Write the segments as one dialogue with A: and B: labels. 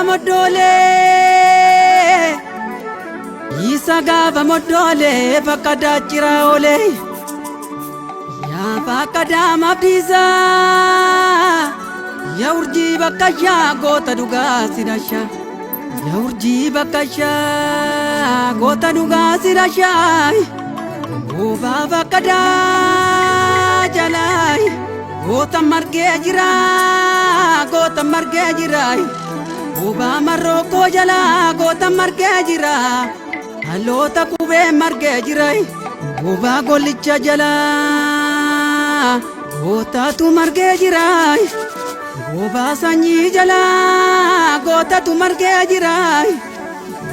A: moddoolee isa gaafa moddoolee bakka daachiraa oolee yaa bakka daamaaf dhiisaa yaa urjii bakka shaa goota dhugaa si dhasha yaa urjii bakka shaa goota dhugaa si dhashaa goobaa bakka daa jalaa goota margee jira goota margee jira goobaa marrookoo jalaa goota margee jira dhaloota qubee margee jira goobaa gollicha jalaa gootatu margee jira goobaa sanyii jalaa gootatu margee jira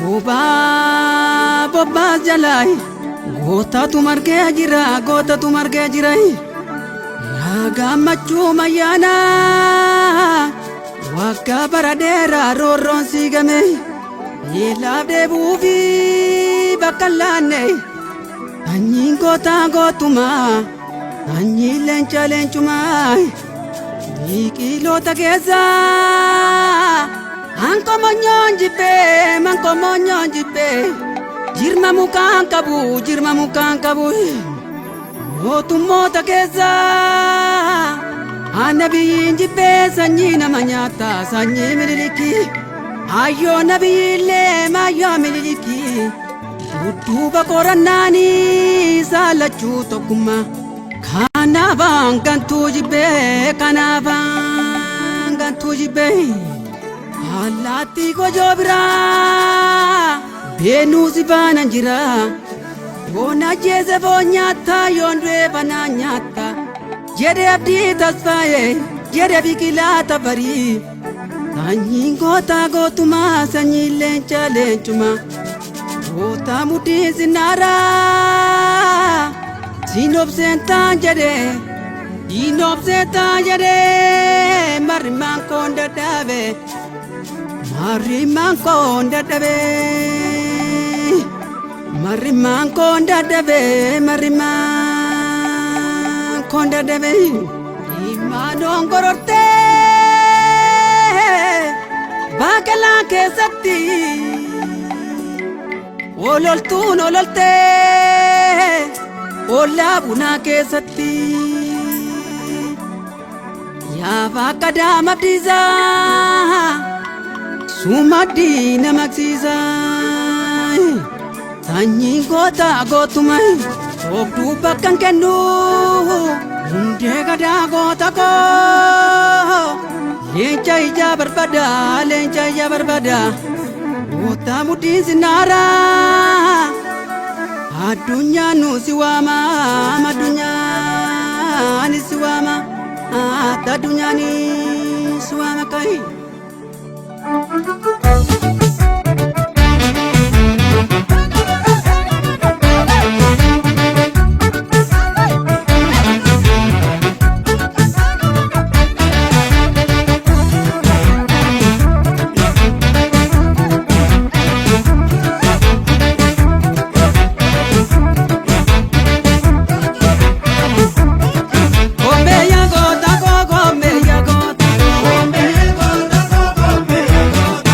A: goobaa bobbaas jalaa gootatu margee jira gootatu margee jira yaa gammachuu mayyaanaa waggaa bara dheeraa roorroon siigame beelaaf deebi'uu fi bakka hin laanne sanyiin gootaa gootumaa sanyiin leenca leencumaa biqiloota keessaa hankomonyoon jibbee mankomonyoon jibbee jirma mukaan qabu jirma mukaan qabu mootummoota keessaa ana biyyiin jibbee sanyii nama nyaata sanyii mililikii ayyoo nabiyyiillee maayyoo mililikii dudduuba qorannaanii saalachuu tokkummaa kanaafaan gantuu jibbee kanaafaan gantuu jibbee allaattii gojoo biraa beenuu si faanan jira yoon ajjeese foon nyaatta yoon du'e banaa nyaatta jedhe abdii tasfaa'e jedhe biqilaa tafarii sanyiin gootaa gootumaa sanyiin leenca leencumaa goota mudhiin sinnaaraa siinobseen taan jedhe siinobseen taan jedhe marrimaan koon dadhabe marrimaan koon dadhabe marrimaan koon dadhabe marrimaan koon dadhabe imaanoon gorortee baaqelaa keessatti ololtuun ololtee ollaa bunaa keessatti yaa bakka daamabdiisaa sumaddii namaqsiisaa sanyiin goota gootuma soobduu bakka hin kennu hundee gadaa goota koo leenca ijaa barbada leenca ijaa barbada goota mudhiin sinnaaraa addunyaan nu si waama addunyaan si waama addunyaan si waama kai. Gombeya goota koo gombeya goota.
B: Gombeya goota koo gombeya goota.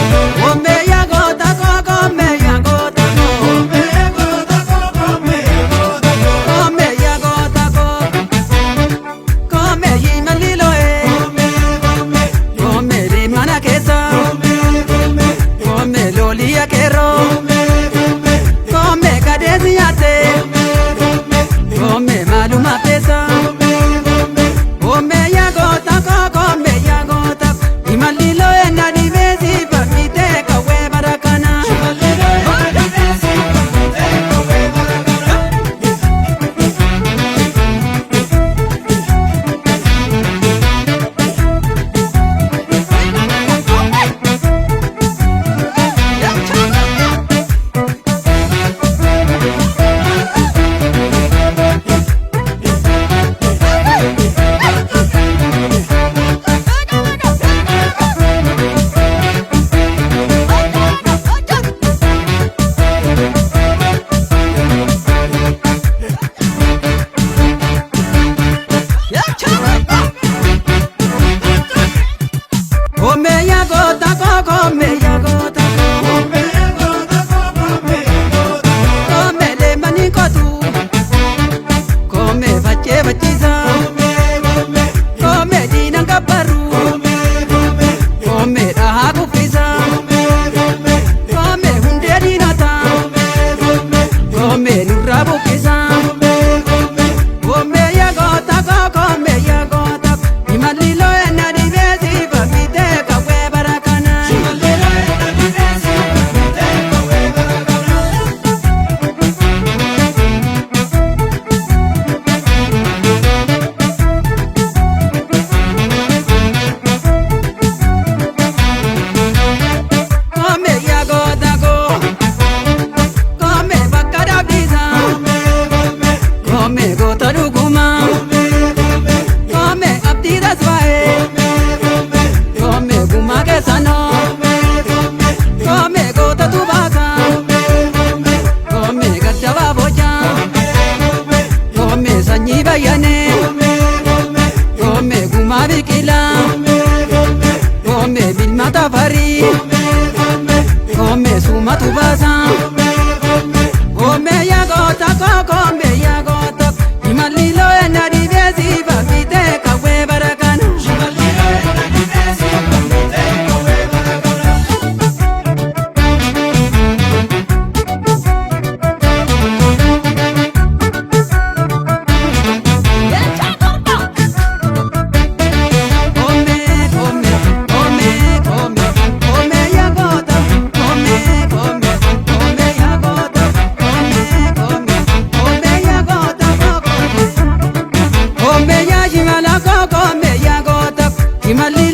A: Imalli.